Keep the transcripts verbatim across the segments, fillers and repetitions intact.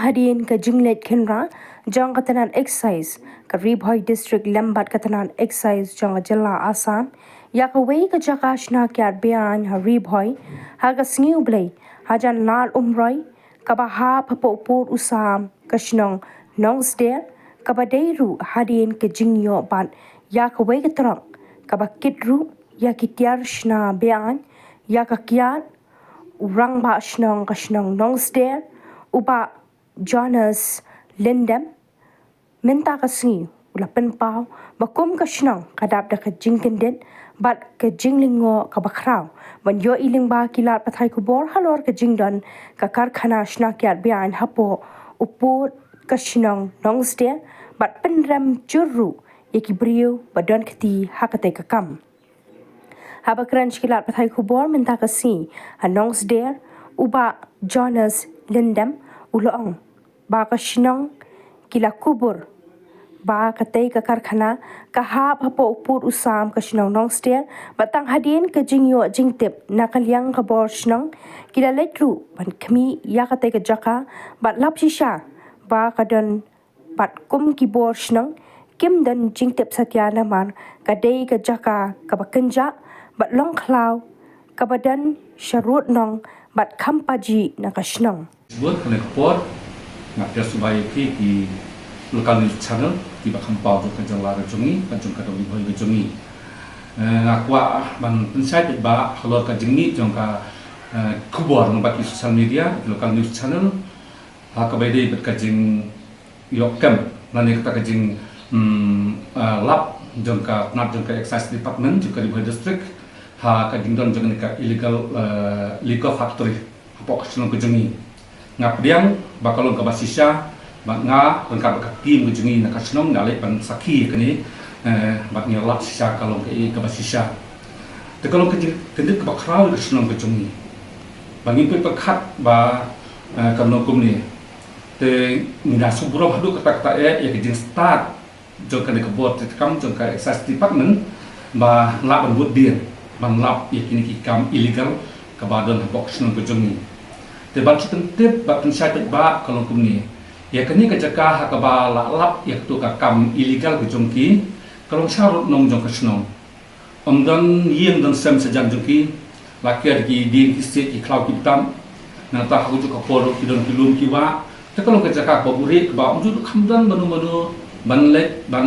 Hadien ka jingleit khynra jong ka tnat excise ka Ri Bhoi District lem bad ka tnat excise jong ka jylla Assam ïa kawei ka jaka shna kiad beaiñ ha Ri Bhoi ha ka sngi U Blei hajan Lad Umroi kaba hap hapoh pud u sam ka shnong Nongsder, kaba dei ruh hadien ka jingïoh bat ïa kawei ka trok kaba kit ruh ïa ki tiar shna beaiñ ïa ka kiad. U rangbah shnong ka shnong Nongsder, u Bah Jonas Lindem, mynta ka sngi u la pynpaw ba kum ka shnong ka dap da ka jingkyndit bad ka jinglyngngoh kaba khraw ban ïohi lyngba ki lad pathai khubor halor ka jingdon ka karkhana shna kiad beaiñ hapoh u pud ka shnong Nongsder bad pynrem jur ruh ïa ki briew ba don kti ha katei ka kam. Haba kren sha ki lad pathai khubor mynta ka sngi ha Nongsder, u Bah Jonas Lindem u la ong ba ka shnong ki la kubur ba katei ka karkhana ka hap hapoh u pud u sam ka shnong Nongsder, bad tang hadien ka jingïoh jingtip na ka liang ka bor shnong, ki la leit ruh ban khmih ïa katei ka jaka bad lap shisha ba ka don bad kum ki bor shnong kim don jingtip satia namar ka dei ka jaka kaba kynjah bad long khlaw kaba don sharud nong bad kham pajih na ka shnong. Bun kane ka por nga pdiang sngewbha ïa phi ki local news channel kiba kham paw jong ka jylla ka jong ngi bad jong ka dong Ri Bhoi ka jong ngi. Eh, nga kwah ban pynshai paidbah halor ka jingmih jong ka, eh, khubor lyngba ki social media, ki local news channel, ha kaba ïadei bad ka jingïoh kem lane kata ka jing, mm, ah, lap jong ka tnat jong ka Excise Department jong ka Ri Bhoi District ha ka jingdon jong kane ka illegal, eh, liquor factory hapoh ka shnong ka jong ngi. Nga pdiang ba ka long kaba shisha bad nga ryngkat bad ka team ka jong ngi na ka shnong nga leit ban sakhi ïa kane, eh, bad ngi lap shisha ka long kaei kaba shisha. Te ka long ka jingkyndit kaba khraw ïa ka shnong ka jong ngi ba ngim pyrkhat ba, eh, ka long kumne. Te ngi da sngewburom haduh katta katta eh ïa ka jingstad jong kane ka bor treikam jong ka Excise Department ba lah ban bud dien ban lap ïa kine ki kam illegal kaba don hapoh ka shnong ka jong ngi. Te ban shu pyntip bad pynshai paidbah ka long kumne, ïa kane ka jaka ha kaba la lap ïa kato ka kam illegal ka jong ki ka long sharud nong jong ka shnong. Ym don ïing don sem shajan jong ki, la kiar ki dieng ki siej ki khlaw ki btam. Nangta ha kajuh ka por ruh ki don ki lum ki wah. Te ka long ka jaka kaba buhrieh kaba ym ju kham don mano mano ban leit ban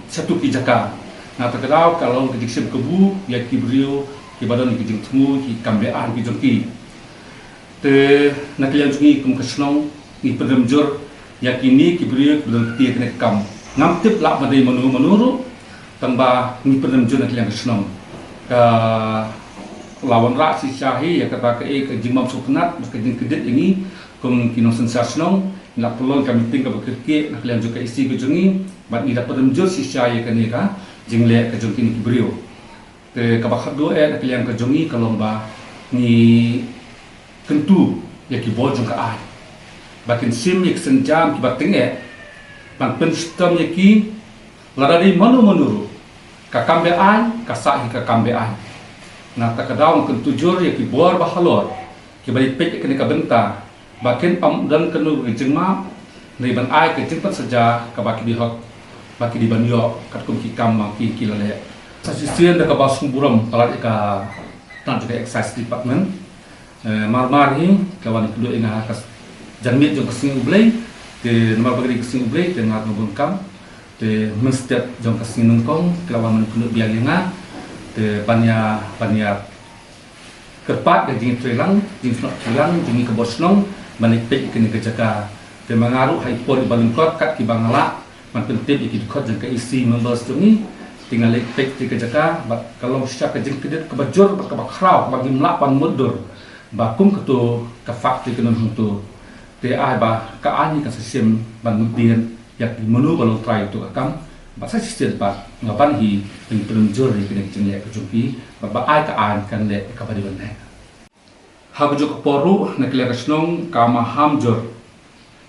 shatu ki jaka. Nangta ka daw ka long ka jingshim kabu ïa ki briew kiba don ki jingthmu ki kam beaiñ ki jong ki. Te na ka liang jong ngi kum ka shnong ngi pynrem jur ïa kine ki briew kiba don kti ïa kane ka kam. Ngam tip lah ba dei mano mano ruh, tang ba ngi pynrem jur na ka liang ka shnong. Ka la wanrah shisha hi ïa kata kaei ka jingbym sngewtynnat bad ka jingkyndit ïa ngi kum ki nongsynshar shnong. Ngi la pynlong ka meeting kaba kyrkieh na ka liang jong ka E C ka jong ngi bad ngi la pynrem jur shisha ïa kane ka jingleh ka jong kine ki briew. Te kaba khatduh eh na ka liang ka jong ngi ka long ba ngi kyntu ïa ki bor jong ka aiñ ba kin shim ïa ki sienjam kiba tyngeh ban pynshitom ïa ki, lada dei mano mano ruh, ka kam beaiñ ka sah hi ka kam beaiñ. Nangta ka daw ngi kyntu jur ïa ki bor ba halor kiba dei peit ïa kane ka bynta ba kin ym don kano ka jingmap ne ban ai ka jingpynsaja kaba ki dei hok ba ki dei ban ïoh katkum ki kam ba ki ki la leh. Sa shisien da kaba sngewburom palat ïa ka tnat jong ka Excise Department. Eh, mar mar hi ka wan ïakynduh ïa nga ha ka janmiet jong ka sngi U Blei. Te namar ba ka dei ka sngi U Blei te nga ruh nga bun kam. Te mynstep jong ka sngi nyngkong ki la wan ban ïakynduh biang ïa nga. Te ban ïa ban ïa kyrpad ka jingtreilang, jingsnoh treilang jong ngi ka bor shnong ban leit peit ïa kane ka jaka. Te ma nga ruh ha i por iba lyngkot kat kiba nga lah ban pyntip ïa ki dkhot jong ka E C members jong ngi. Te nga leit peit ïa ka jaka bad ka long shisha ka jingkyndit kaba jur bad kaba khraw kaba ngim lah ban mutdur ba kum kato ka factory ka don hangto. Te ai ba ka aiñ kan sa shim ban mutdur ïa ki mano ba long trai ïa kato ka kam. Bad sa shisien pat nga ban hi ban pynjur ïa kane ka jingleh ka jong ki bad ba ai ka aiñ kan leh ïa kaba dei ban leh. Ha kajuh ka por ruh na ka liang ka shnong ka maham jur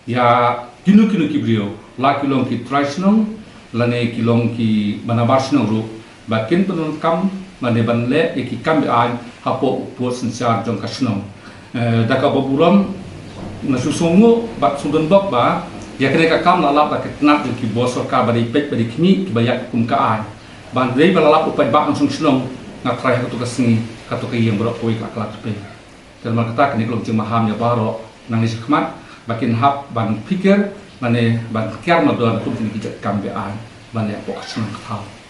ïa kino kino ki briew, la ki long ki trai shnong lane ki long kiba nabar shnong ruh, ba kin pyndonkam lane ban leh ïa ki kam beaiñ hapoh u pud synshar jong ka shnong. Eh, da kaba burom Nga shu sngew bad sngewdon bok ba ïa kane ka kam la lap da ka tnat jong ki bor sorkar ba dei peit ba dei khmih kiba ïa kum ka aiñ. Ba dei ba la lap u paidbah nongshong shnong, nga tharai ha kato ka sngi kato ka ïing baroh kawei ka la kylla peit. Te namar kata kane ka long jingmaham ïa baroh nangne shakhmat ba kin hap ban phikir, mane ban kiar mardor na kum kine ki jait kam be-aiñ ban leh hapoh ka shnong ka thaw.